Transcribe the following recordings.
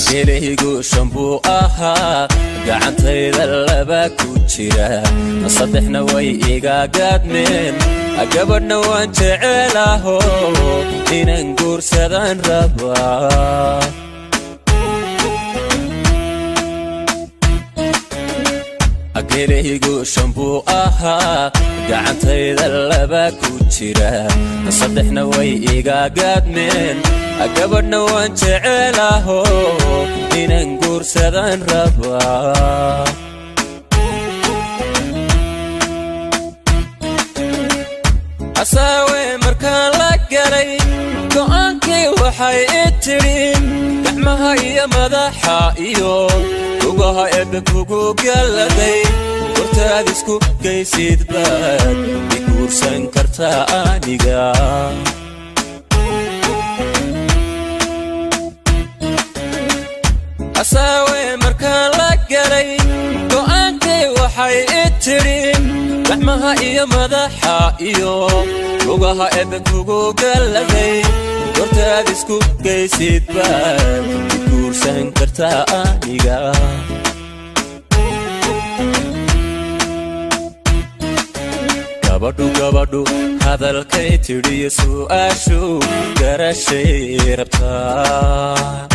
Geelaygu shan buu ahaa, gacantayda laba ku jira, saddexna way iga gaadmeen. Gabadhna waan jecelaho, inaan guursadaan rabaa. Geelaygu shan buu ahaa, gacantayda laba ku jira, saddexna way iga gaadmeen. Gabadhna waan jecelaho, inaan guursadaan rabaa. Hasaawe markaan la galay go'aankii, waxay i tidhi: gacmaha iyo madaxa iyo lugaha Ebbe kugu galladay, hortaad isku gaysid baad i guursan kartaa aniga. Hasaawe markaan la galay go'aankii, waxay i tidhi: gacmaha iyo madaxa iyo lugaha Ebbe kugu galladay, hortaad isku gaysid baad i guursan kartaa aniga. Gabadhu hadalkay tidhiyo su'aashu garashay rabtaa,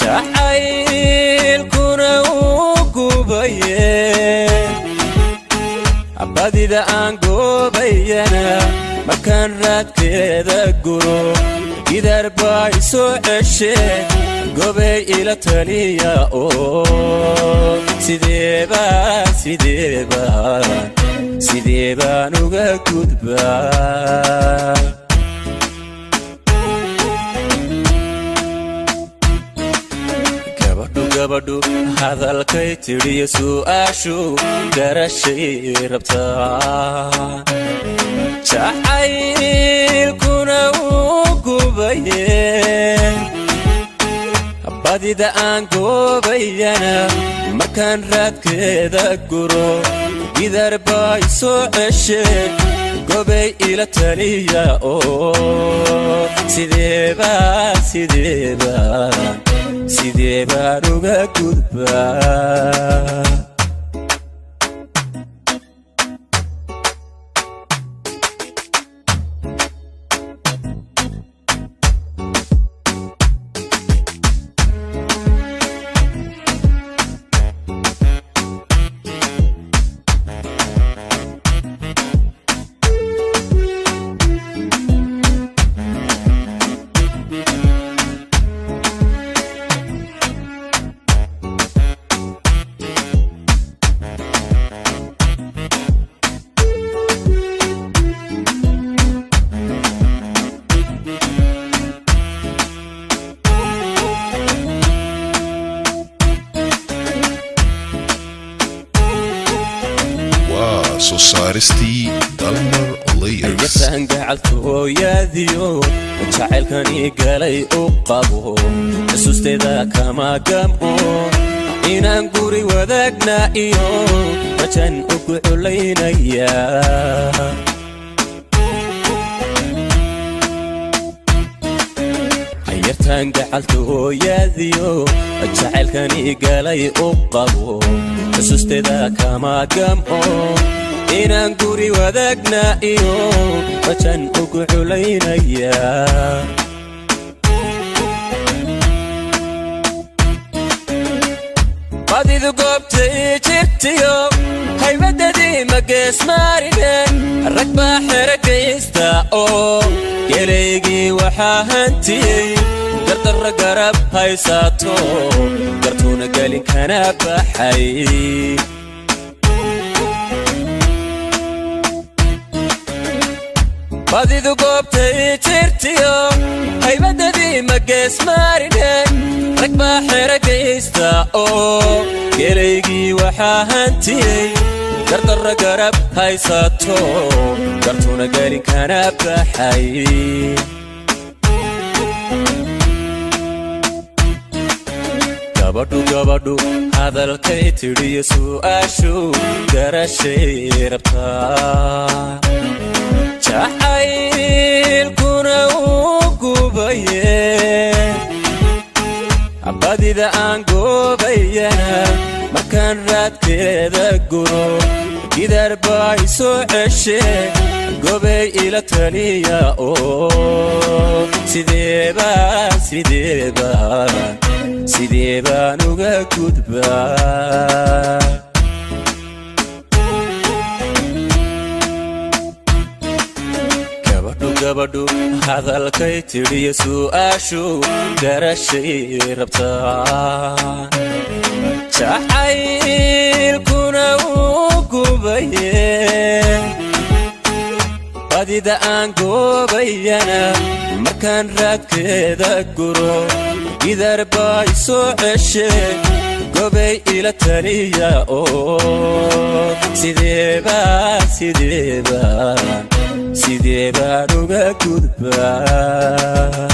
jacaylkuna uu gubaye. Badida aan goobayana markaan raadkeeda guro, gidaar baa isoo ceshe. Gobay ila taliya oo sideebaan, sideebaan, sidee baan uga gudbaa? Gabadhu hadalkay tidhiyo su'aashu garashay rabtaa, jacaylkuna uu gubaye. Badida aan goobayana markaan raadkeeda guro, gidaar baa isoo ceshe. Gobay ila taliya oo sideebaan, sideebaan, sidee baan uga gudbaa? Waa soo saaristii Dalmar Layers. Yartaan gacaltooyaadiyo jacaylkani galay u qabo, xusuusteeda kama gam'o. Inaan guri wadaagna iyo rajan ugu culaynaya. Yartaan gacaltooyaadiyo jacaylkani galay u qabo, xusuusteeda kama gam'o. Inaan guri wadaagna iyo rajan ugu culaynaya. Badidu goobtay jirtiyo haybadadii ma geesmaarine, rag baa xero gaysta oo gelaygii waxaa hantiyey gardarra garab haysato, gartuuna gelin kana baxay. Badidu goobtay jirtiyo haybadadii ma geesmaarine, rag baa xero gaysta oo gelaygii waxaa hantiyey gardarra garab haysato, gartuuna gelin kana baxay. Gabadhu hadalkay tidhiyo su'aashu garashay rabtaa, jacaylkuna uu gubaye. Badida aan goobayana markaan raadkeeda guro, gidaar baa i soo ceshe. Gobay ila taliya oo sideebaan, sideebaan, sidee baan uga gudbaa? Gabadhu, gabadhu hadalkay tidhiyo su'aashu garashay rabtaa, jacaylkuna uu gubaye. Badida aan goobayana markaan raadkeeda guro, gidaar baa i soo ceshe. Gobay ila taliya oo sideebaan, sideebaan, sidee baan uga gudbaa?